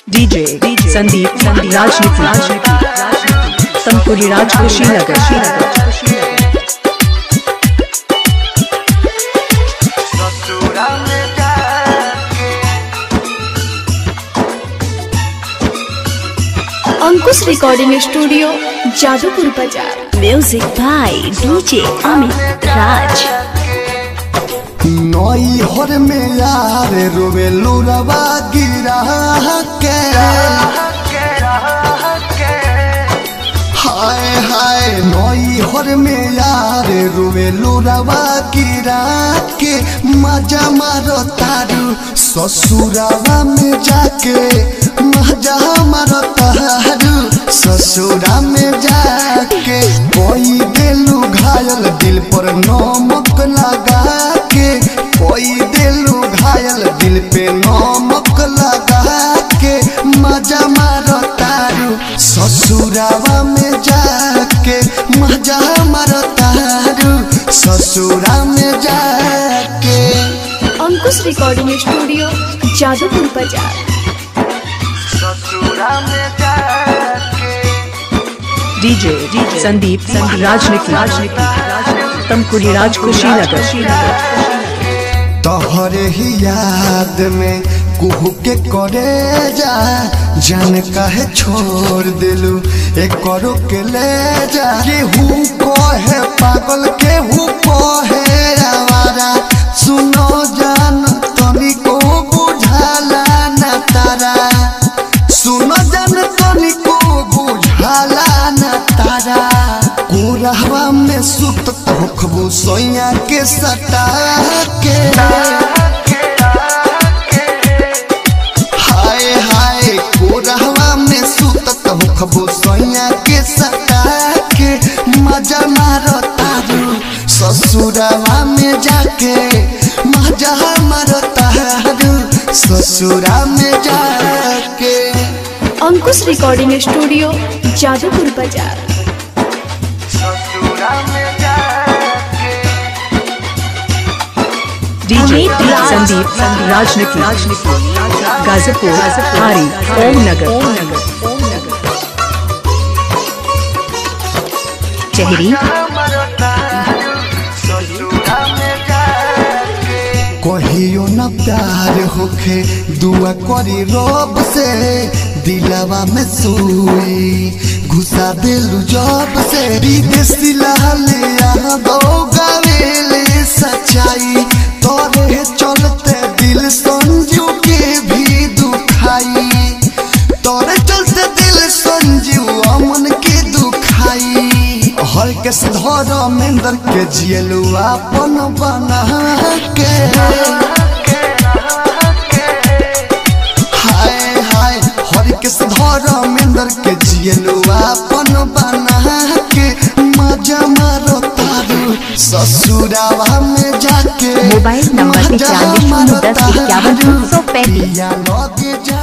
DJ Sandeep राजनीति तमकुही राज कुशीनगर। अंकुश recording studio Jadupur बाजार। Music by DJ Amit Raj. नई हर में यार रोवे लुरवा गिरा के, हाय हाय। नई हर में यार रोवे लुरवा गिरा के, मजा मारो तारू ससुरावा में जाके, मजा मारो तारू ससुरा में जाके। कोई दिलू घायल दिल पर नमक लगा के, कोई दिलू घायल दिल पे नमक लगा के, मजा मारो तारू ससुरावा में जाके, मजा मारो तारू ससुरा में जाके। अंकुश रिकॉर्डिंग स्टूडियो जादूपुर बाजार। ससुरा में जाके। डीजे संदीप राजनीति तमकुही राज कुशीनगर। तोहरे ही याद में कुहू के करे जा, जान काहे छोड़ दिलू एक करो के ले जा। केहू कहे पागल केहू कहे आवारा, सुनो जान तनिको बुझाला ना तारा, सुनो जान तनिको बुझाला ना तारा। कोरहवा में सुत होखबू सोया के सटा के, हाय हाय। कोरहवा में सुत होखबू सोया के सटा के, मजा मारो तारू ससुरावा में जाके, मजा मारो तारू ससुरा में जाके। अंकुश रिकॉर्डिंग स्टूडियो जादूपुर बाजार। डीजे संदीप राजनीति गाजीपुर हारी ओम नगर। चेहरी कहियो न प्यार होखे दुआ करी रब से, दिलवा में सुई घुसा दिलू जब से। विदेशी लाले यादो गावेले सच्चाई, तोरे चलते दिल संजू के भी दुखाई, तोरे चलते दिल संजू अमन के दुखाई। हर के धर्मेंद्र के जियलू अपन बना के, हाय हाय। हर के धर्मेंद्र के जियलू अपन बना के, मजा मारो तारू ससुरावा में जाके। Mobile number 95 0 10 51 235। लगे जा।